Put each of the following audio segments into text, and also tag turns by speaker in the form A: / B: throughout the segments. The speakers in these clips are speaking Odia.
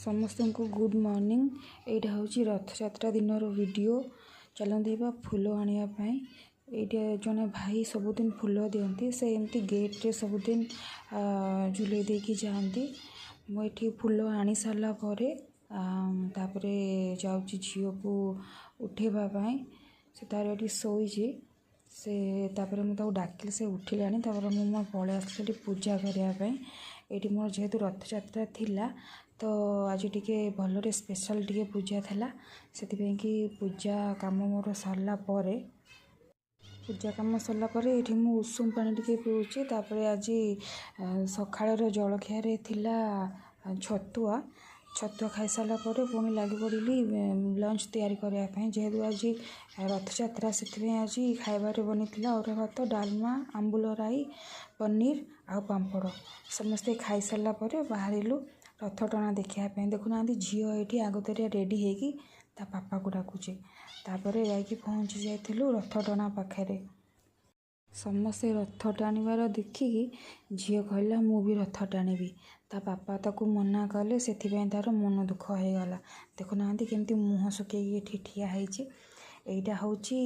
A: ସମସ୍ତଙ୍କୁ ଗୁଡ଼୍ ମର୍ଣ୍ଣିଂ। ଏଇଟା ହେଉଛି ରଥଯାତ୍ରା ଦିନର ଭିଡ଼ିଓ। ଚାଲନ୍ତୁ ଯିବା ଫୁଲ ଆଣିବା ପାଇଁ। ଏଇଠି ଜଣେ ଭାଇ ସବୁଦିନ ଫୁଲ ଦିଅନ୍ତି। ସେ ଏମିତି ଗେଟ୍ରେ ସବୁଦିନ ଝୁଲେଇ ଦେଇକି ଯାଆନ୍ତି। ମୁଁ ଏଠି ଫୁଲ ଆଣି ସାରିଲା ପରେ ତାପରେ ଯାଉଛି ଝିଅକୁ ଉଠେଇବା ପାଇଁ। ସେ ତାର ଏଠି ଶୋଇଛି। ସେ ତାପରେ ମୁଁ ତାକୁ ଡାକିଲି, ସେ ଉଠିଲାଣି। ତାପରେ ମୁଁ ମୋ ପଳେଇ ଆସିଲି ଏଠି ପୂଜା କରିବା ପାଇଁ। ଏଇଠି ମୋର ଯେହେତୁ ରଥଯାତ୍ରା ଥିଲା, ତ ଆଜି ଟିକେ ଭଲରେ ସ୍ପେଶାଲ୍ ଟିକେ ପୂଜା ଥିଲା। ସେଥିପାଇଁ କି ପୂଜା କାମ ମୋର ସରିଲା ପରେ, ପୂଜା କାମ ସରିଲା ପରେ ଏଇଠି ମୁଁ ଉଷୁମ ପାଣି ଟିକେ ପିଉଛି। ତାପରେ ଆଜି ସକାଳର ଜଳଖିଆରେ ଥିଲା ଛତୁଆ। ଛତୁଆ ଖାଇସାରିଲା ପରେ ପୁଣି ଲାଗି ପଡ଼ିଲି ଲଞ୍ଚ ତିଆରି କରିବା ପାଇଁ। ଯେହେତୁ ଆଜି ରଥଯାତ୍ରା, ସେଥିପାଇଁ ଆଜି ଖାଇବାରେ ବନିଥିଲା ଅରୁଆ ଭାତ, ଡାଲମା, ଆମ୍ବୁଲ ରାଇ, ପନିର ଆଉ ପାମ୍ପଡ଼। ସମସ୍ତେ ଖାଇସାରିଲା ପରେ ବାହାରିଲୁ ରଥ ଟଣା ଦେଖିବା ପାଇଁ। ଦେଖୁନାହାନ୍ତି, ଝିଅ ଏଇଠି ଆଗତୁରିଆ ରେଡ଼ି ହେଇକି ତା ପାପାକୁ ଡାକୁଛି। ତାପରେ ଯାଇକି ପହଞ୍ଚି ଯାଇଥିଲୁ ରଥ ଟଣା ପାଖରେ। ସମସ୍ତେ ରଥ ଟାଣିବାର ଦେଖିକି ଝିଅ କହିଲା, ମୁଁ ବି ରଥ ଟାଣିବି। ତା ବାପା ତାକୁ ମନା କଲେ, ସେଥିପାଇଁ ତାର ମନ ଦୁଃଖ ହେଇଗଲା। ଦେଖୁନାହାନ୍ତି କେମିତି ମୁହଁ ଶୁଖେଇକି ଏଠି ଠିଆ ହେଇଛି। ଏଇଟା ହେଉଛି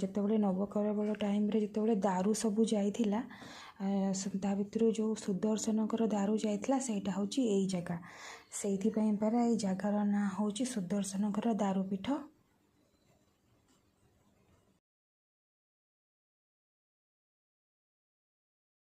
A: ଯେତେବେଳେ ନବକଳେବର ଟାଇମ୍ରେ ଯେତେବେଳେ ଦାରୁ ସବୁ ଯାଇଥିଲା, ତା ଭିତରୁ ଯେଉଁ ସୁଦର୍ଶନଙ୍କର ଦାରୁ ଯାଇଥିଲା, ସେଇଟା ହେଉଛି ଏଇ ଜାଗା। ସେଇଥିପାଇଁ ପରା ଏଇ ଜାଗାର ନାଁ ହେଉଛି ସୁଦର୍ଶନଙ୍କର ଦାରୁପୀଠ।